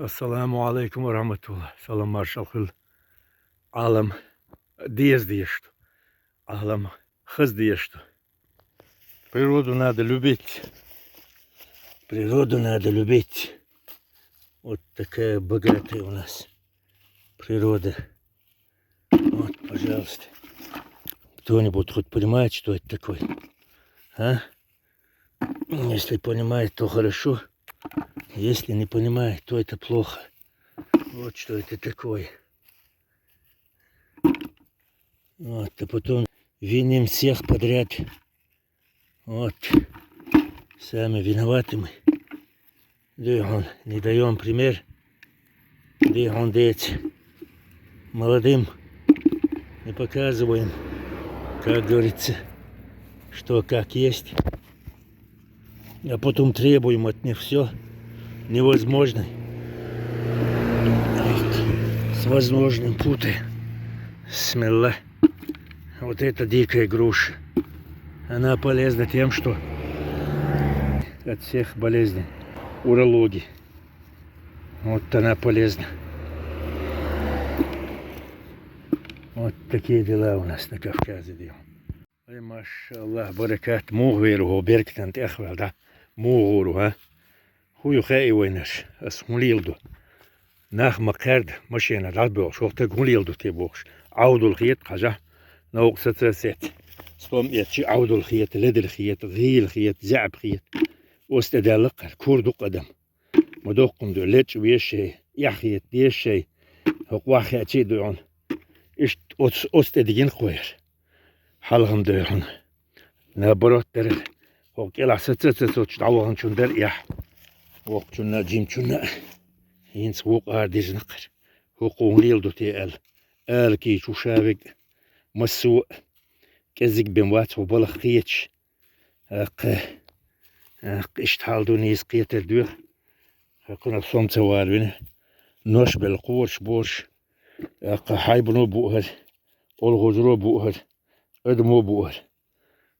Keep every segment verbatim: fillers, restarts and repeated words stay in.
Ассаламу алейкум ва рахматуллах. Салам маршал хуьлда. Ӏалам деза дезаш ду. Ӏалам хаза дезаш ду. Природу надо любить. Природу надо любить. Вот такая богатая у нас природа. Вот, пожалуйста. Кто-нибудь хоть понимает, что это такое? А? Если понимает, то хорошо. Если не понимает, то это плохо. Вот что это такое. Вот, а потом виним всех подряд. Вот. Сами виноваты мы. Дуй хьуна, не даём пример. Дуй хьуна, дети. Молодым не показываем, как говорится, что как есть. А потом требуем от них всё невозможное. С возможным путаем. Смела. Вот эта дикая груша. Она полезна тем, что от всех болезней, урологии. Вот она полезна. Вот такие дела у нас на Кавказе делаем. Ай, машаллах, баракат, муха вер ву хьо, беркатан тӀехваьлла, да? Муха гӀур ву, а? Хьо ю хаьий вайнаш, ас хӀун леладу? Нах ма кхаьрда, машена дӀабоьлхуш, хӀокху таг хӀун леладу те бохуш. Ӏовдал хета, хьажахь, новкъа саца а сеца. Стом эцчи Ӏовдал хета, ледара хета, гӀийла хета, заьӀап хета. Оцу тӀе даьлла кхара, кура ду-кх адам. Ма доккха хӀума ду, лечкъа везаш шай, эхь хета дезаш шай, хӀокху ваххеачий а ду хьуна. Иштта оцу, оцу тӀе дигина кхойра. Хьалха-м ду хьуна. Наоборот дара. ХӀокху кӀелахь саца а ца соцуш дӀаваханчунна дара эхь. Воккхачунна а, жимачунна а. ХӀинца вукху ара дижина кхара. ХӀокхо хӀун леладу те аьлла. Ала кийча ву ша вега. Массо а кӀеззиг бен вац хьо балха кхеташ. ТӀаккха, тӀаккха иштта хьал ду нийса кхетар доьху. Кхунах сом ца вар вина. Нош белла кхораш борш. ТӀаккха хьайбано бу хӀара, олхазаро бу хӀара, адамо бу хӀара.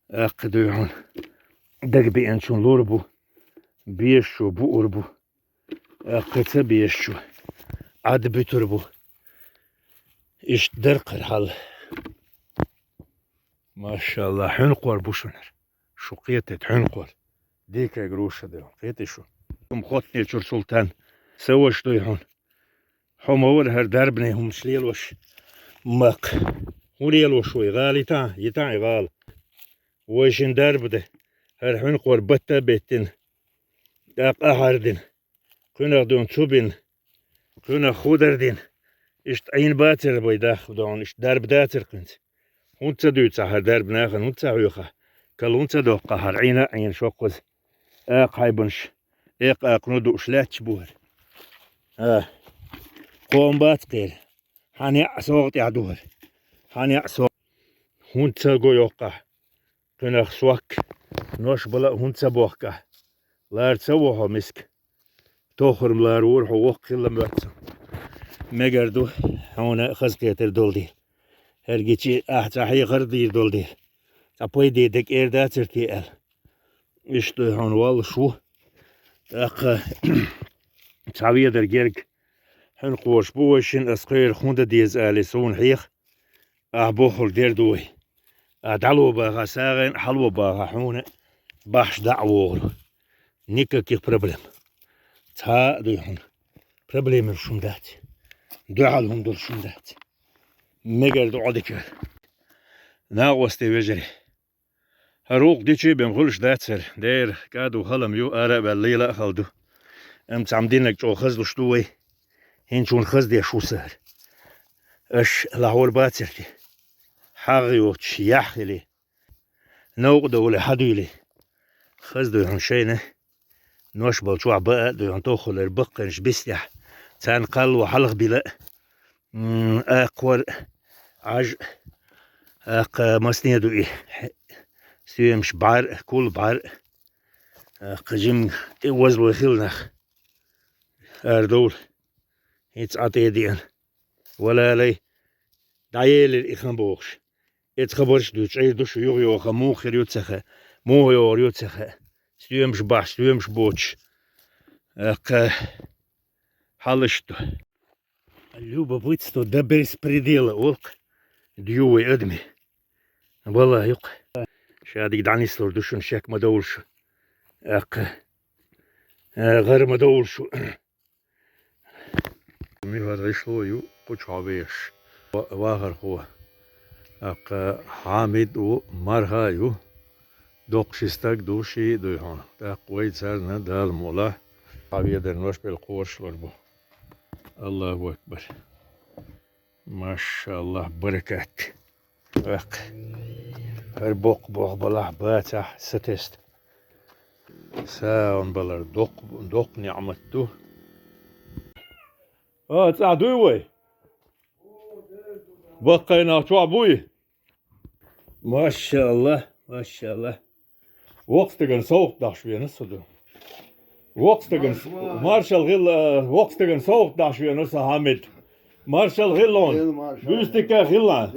ТӀаккха дуй хьуна. Дагабеанчун лур бу, безачо буур бу. ТӀаккха ца безачо Ӏад буьтур бу. Иштта дара кхара хьал. Машалла, хьуьнкхор бу шунара. Шу кхетийта хьуьнкхор. Дикая груша ду, кхетий шу? Хьо-м Хотнечура султан, са ваша дуй хьуна. Хьо ма вара хӀара дарбане хӀуманаш лелош, ма-кх. ХӀун лелош вай, гӀала йитахьа, йитахьа и гӀала. Вайшинна дарба дан, хӀара хьуьнкхор батта а беттина, тӀаккха ахьар дина. Кхуьнах дуьйна цу бина, кхуьнах худар дина. Иштта Ӏийна бацара бай даха догӀун, иштта дарба дацара кхуьнца. ХӀунда ца дуьйцахьара дарба нахана, хӀунда ца хьоьхахьара? Кал хӀунда ца доккхахьара? Ӏийна а Ӏийна шоккхуза. Акха хьайбанаш, экха акхано дууш лаьтташ бу хӀара. А, кхо-м бац кхера. Хьан яа согӀа тӀехь ду хӀара. Хьан яа согӀа. ХӀунда ца го йоккхахь? Кхуьнах сок, нош бала а хӀунда ца бохкахь? Лара ца во хьо, миска? Тоххар-м лара вора хьо, воккха хилла моьтту. Мегар ду, хьуна хаза кхетар долу дела. ХӀара гичи ахь цхьа хьехар а дийр долу дела. Цхьа пайде дерг эр дацара те аьлла. Иштта хьуна воллуш ву. ТӀаккха цхьа ведар герга хьуьнкхош бу вайшинна, ас кхерах хӀунда деза алий, суна хьеха. Ахь бохург дер ду вай. Ахь дӀало баха сагӀина, хьало баха хьуна бахьаш дӀа а вогӀур. Никаких проблем. Цхьа а дуй хьуна. Проблемаш хӀума дац. Дуьхьал хӀума долуш хӀума дац. Мегар ду Ӏодика. Накъостий вежарий. ХӀара гӀуллакх дичи бен хуьлуш дацара. Дера, кӀаду халам ю, ара а ваьлла лела а хала ду. Амма цхьамма динарг чӀогӀа хазлуш ду вай. ХӀинчунна хаза деш ву сара. Аша лахьор бацара те? ХьагӀ йоцуш, яхь хили. Новкъа довлий, хьадуьйлий. Хаза дуй хьуна шайна. Нош болчохь баа а дуй хьуна, тоххалара баккхинаш бистехь. Царна кхалло хьалха била а. М, акхор а, Ӏаж а, акха масне ду и. Стоьмаш бӀар а, кул бӀар а. Акха жим тӀе озлой хила нах. Арадовла. ХӀинца Ӏа тӀе а деана. Валалай, дӀаелира и хан бохуш. Эца хабарш а дуьйцу, Ӏийр ду шу юха йоха, муха хир ю ца хаьа, муха йогӀур ю ца хаьа. Стоьмаш бахьа, стоьмаш боцуш. Акха, хьалаш ду. Любопытство до беспредела, олу-кх, дӀа вай адамийн. Валлахь, ю-кх. Ша дика дӀанислур ду шуна, шек ма довла шу. ТӀаккха, э, гӀар ма довла шу. Михар гӀишло ю, кху чохь вехаш. Ва-, вахархо. ТӀаккха Хьамид ву, марха ю. Доккха ши стаг ду, ши а дуй хьуна. ТӀаккха вай царна Дала мукъ лахь. Хьан ведар ношбелла кхочуш бу. Аллаху акбар. Машаллах, баракат. ТӀаккха хӀара боккха болх балахь, бацахь, сатесна. СагӀина балар доккха, доккха неӀмат ду. А, цӀахь дуй вай? Баккхий нах чохь буй? Машаллах, машаллах. Воккха стагана совгӀат дахьаш веана со ду. Воккха стагана, маршалла хила, воккха стагана совгӀат дахьаш веана со, Хьамид. Маршалла хила хьуна. Буьйса дика хила.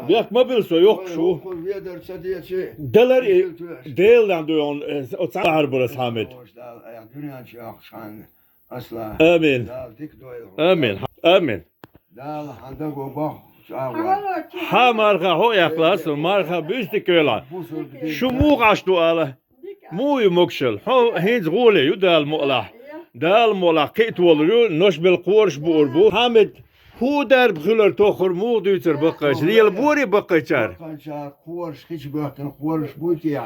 Бехк ма билла со, йоккхуш ву. Далар и, Делан дуьйхьун, э, оцу цхьа ахьар бара ас, Хьамид. Амин. Амин. Амин. Хьан марха хьо а яьккхалахь суна, марха буьйса дика йойла. Шу муха Ӏаш ду ала? Муха ю могушалла? Хьо хӀинца гӀоле ю, Дала мукъ лахь. Дала мукъ лахь, кхиа толур ю, ношбелла кхораш буур бу. Хьамид, хӀун дарба хуьлар тоххур, муха дуьйцур баккхийчара? Лела бора баккхийчара? Баккхийчара кхораш, хи чу боьхкина кхораш буй те?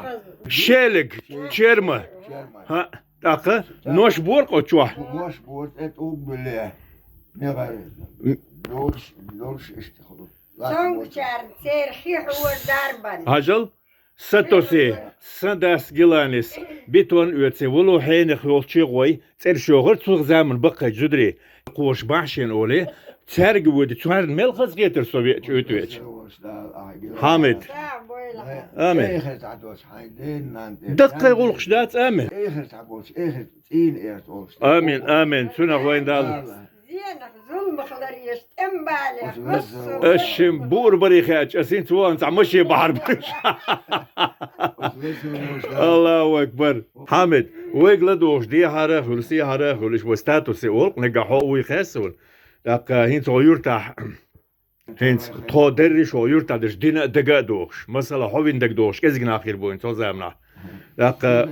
Шелиг, черма. Черма. ХӀаъ. ТӀаккха нош бора-кх оцу чохь? Нош бора, тӀе тӀулг буьлле. Мегар. М. Долуш, долуш иштта хуьлу. Цуьнгачарна церан хи хьора дарбан. Хьажал, сан тосе, сан дас Гиланис, бетон оьций, вало хьенех йолчу гӀой, цӀераш йохура цу заман баккхийчу зударий. Кхоша бахьа шена олий, цаьрга воьди, царна мел хазахетара со веача, оьту веача. Хьамид. Амин. Даккхий гӀуллакхаш дац, амин. Амин, амин. Цунах вайн Далла. Зенах, зуламах ларъеш, тӀеман балех массо а. Аш шин бур барий хеача, ас хӀинца вон цхьа машен бахьар бу. Аллаху акбар. Хьамид, вайга ладугӀуш дехьара а хуьлу, сехьара а хуьлу, иштта вай статусе олу-кх, нагахь хьо а вуй хесса вуна. ТӀаккха хӀинца хьо юьртахь, хӀинца тхо дерриш хьо юьртахь дерш дина а дага а дохуш. Масала, хьо вина дага дохуш, кӀезиг нах хир бу хӀинца хьо заманахь. ТӀаккха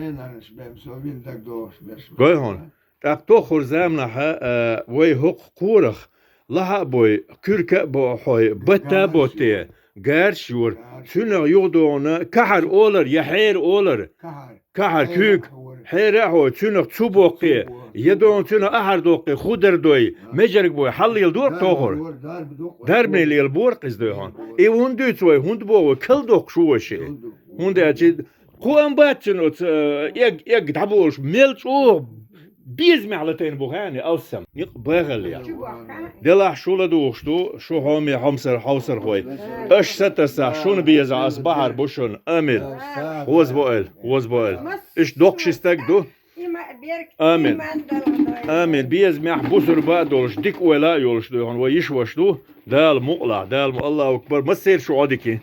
гой хьуна. ТӀаккха тоххур заманахьа, а, вай хӀокху кхорах лахьа а бой, куьрка а бо хьой, батта а ботте, гарш юра, цуьнах юхадогӀуна кахьар олар я хьера олар? Кахьар куьйга, хьера а хьой, цуьнах цу боккхе, я догӀун цуьнах ахьар доккхе, худар дой, межарг бой, хьал леладора-кх тоххур? Дарбане лелабора-кх иза, дой хьуна. И хӀунда дуьйцу вай, хӀунда боху вай, кал доккхуш ву вай шиъ? ХӀунда аьлча кху ам бац цуьнан оцу, э, эг, эг дӀаболуш, мел чӀогӀа безамехь латийна бу хьуна и алсам. Некъ бахаллех. Делахь шу ладугӀуш ду, шу хьоме хьомсар, хьовсархой. Аша сатасахь, шуна безахь, ас бахьар бу шуна. Амин. Хоза бо аьлла, хоза бо аьлла. Иштта доккха ши стаг ду. Амин. Амин. Безамехь бусурба а долуш, дика ойла а йолуш ду хьуна, вай йиша-ваша ду. Дала мукъ лахь, Дала мукъ, Аллаху акбар. Массеран шу Ӏодика.